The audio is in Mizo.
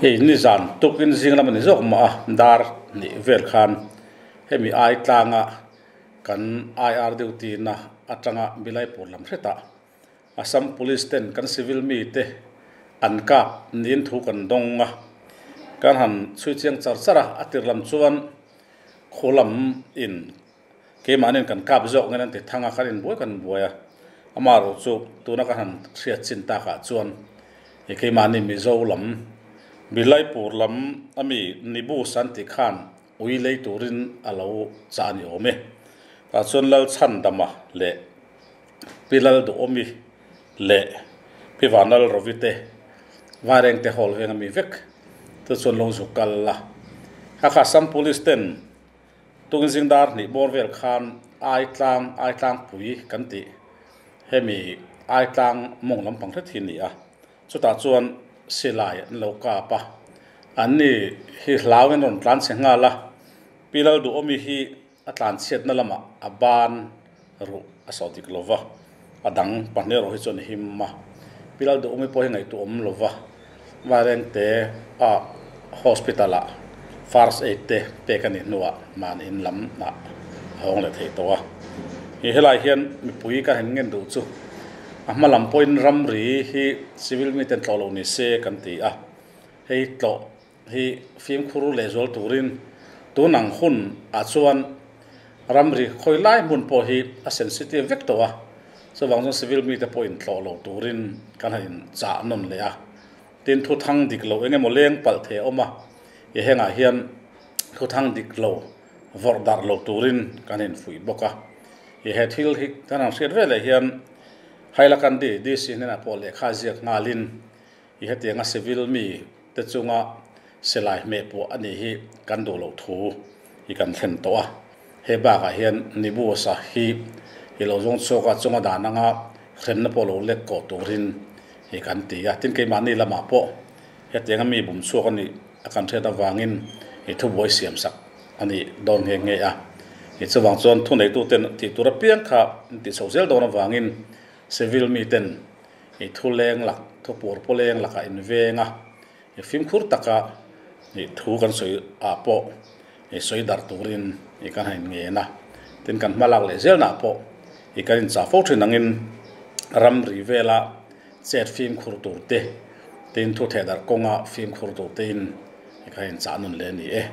Hei nizan tukin zing lam a ni zawk mah a, dar hnih vel khan hemi ai tlanga kan IR duty na atanga Bilaipur lam hretah Assam Police ten kan civil mite an kap niin thu kan dawng a, kan han chhui chiang char char a, a tir lam chuan khu lam in keimahniin kan kap zawk ngin an ti thang a, kan inbuai kan buai a, amaherawh chu tuna ka han hriat chin takah chuan i keimahni Mizo lam Bilaipur lam ami Nibus an tih khan ui lei turin a lo chah a ni awm e. Tah chuan Lalchhandama leh Pi Lalduhawmi leh Pi Vanlalrovi te Vairengte Hall veng ami vek te chuan lo zu kal a. Hakha Assam Police ten Tungzing dar hnih bawr vel khan Aitlang, Aitlangpui kan tih hemi Aitlang mawng lampang hret hi a ni a. Chutah chuan silai an lo kap a, anni hi hlauin rawn tlan chhe nghal a. Pi Lalduhawmi hi a tlan chhiatna lamah a ban ruh a sawh dik lo va, a dang pahnih erawh hi chuan a him a. Pi Lalduhawmi pawh hi ngaihtuah awm lo va, Vairengte a hospital ah first aid te pek a nih hnuah mahni in lam ah a hawng leh thei tawh a. Hi helai hian mipui ka han ngen duh chu a hma lam pawhin ramri hi civil miten tlawh lo ni se kan ti a, hei tlawh hi fimkhur lehzual turin tun ang hun ah chuan ramri khawi lai hmun pawh hi a sensitive vek tawh a, chuvang chuan civil mite pawhin tlawh lo turin kan han inchah nawn leh a, tin thu thang dik lo eng emaw leng palh thei a awm a, i hengah hian thu thang dik lo vawrh darh lo turin kan infuih bawk a, i he thil hi kan han hriat veleh hian Hailakandi DC hnenah pawh lehkha ziak nghalin I hetianga civil mi te chunga silai hmeh pawh a nih hi kan duh loh thu hi kan thlen tawh a. Hei bakah hian Nibusa hi i lo zawng chhuak a, chunga dan anga hremna pawh lo lek kawh turin hi kan ti a. Tin, keimahni lamah pawh hetianga mi bum chhuak a nih a kan hriat avangin i thubuai siamsak a nih dawn nghe nghe a. I chuvang chuan thuneituten tih tur apiang kha an tih chhoh zel dawn avangin civil miten I thu leng lak, thu pur paw leng lakah in veng a, i fimkhur taka i thu kan sawi ah pawh i sawi darh turin i kan han ngen a, tin kan hma lak leh zelnah pawh i kan inchah fo thin angin ramri vela chet fimkhur tur te, tin thu theh darh kawnga fimkhur tur tein i kan inchah nun leh a ni e.